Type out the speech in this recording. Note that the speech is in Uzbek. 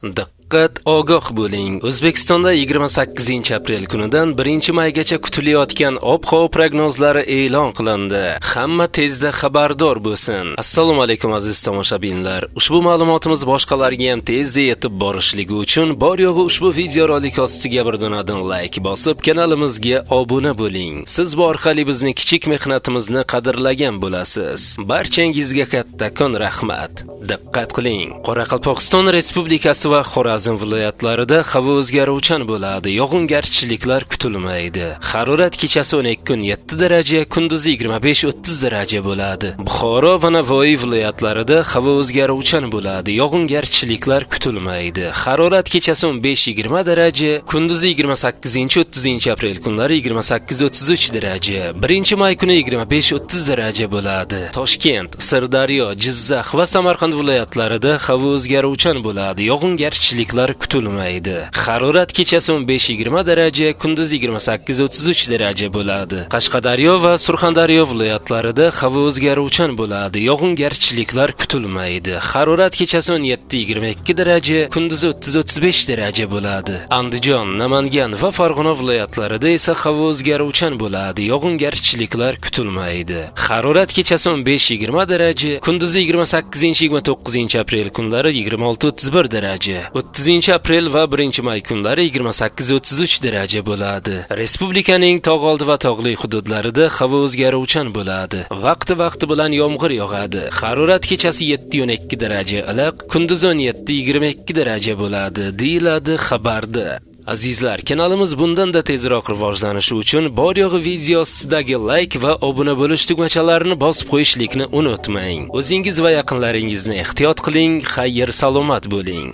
Diqqat, ogoh bo'ling! O'zbekistonda 28-aprel kunidan 1-maygacha kutilayotgan ob-havo prognozlari e'lon qilindi. Hamma tezda xabardor bo'lsin. Assalomu alaykum, aziz tomoshabinlar. Ushbu ma'lumotimiz boshqalarga ham tezda yetib borishligi uchun bor yo'g'i ushbu videorolik ostiga bir donadan like bosib, kanalimizga obuna bo'ling. Siz bu orqali bizni kichik mehnatimizni qadrlagan bo'lasiz. Barchangizga kattakon rahmat. Diqqat qiling. Qoraqalpog'iston Respublikasi va Xorazm viloyatlarida havo o'zgaruvchan bo'ladi. Yog'ingarchiliklar kutilmaydi. Harorat kechasi 12-17 daraja, kunduzi 25-30 daraja bo'ladi. Buxoro va Navoiy viloyatlarida havo o'zgaruvchan bo'ladi. Yog'ingarchiliklar kutilmaydi. Harorat kechasi 15-20 daraja, kunduzi 28-30 aprel kunlari 28-33 daraja, 1-may kuni 25-30 daraja bo'ladi. Toshkent, Sirdaryo, Jizzax va Samarqand viloyatlarida havo o'zgaruvchan bo'ladi. Yog'ingarchiliklar kutilmaydi. Harorat kechasi 15-20 daraja, kunduzi 28-33 daraja bo'ladi. Qashqadaryo va Surxondaryo viloyatlarida havo o'zgaruvchan bo'ladi. Yog'ingarchiliklar kutilmaydi. Harorat kechasi 17-22 daraja, kunduzi 30-35 daraja bo'ladi. Andijon, Namangan va Farg'ona viloyatlarida esa havo o'zgaruvchan bo'ladi. Yog'ingarchiliklar kutilmaydi. Harorat kechasi 15-20 daraja, kunduzi 28-29 aprel kunlari 26-31 daraja, 30-aprel va 1-may kunlari 28-33 daraja bo'ladi. Respublikaning tog' oldi va tog'li hududlarida havo o'zgaruvchan bo'ladi. Vaqti-vaqti bilan yomg'ir yog'adi. Harorat kechasi 7-12 daraja iliq, kunduzi 17-22 daraja bo'ladi, deyiladi xabarda. Azizlar, kanalimiz bundan-da tezroq rivojlanishi uchun bor yo'g'i video ostidagi like va obuna bo'lish tugmachalarini bosib qo'yishlikni unutmang. O'zingiz va yaqinlaringizni ehtiyot qiling, xayr salomat bo'ling.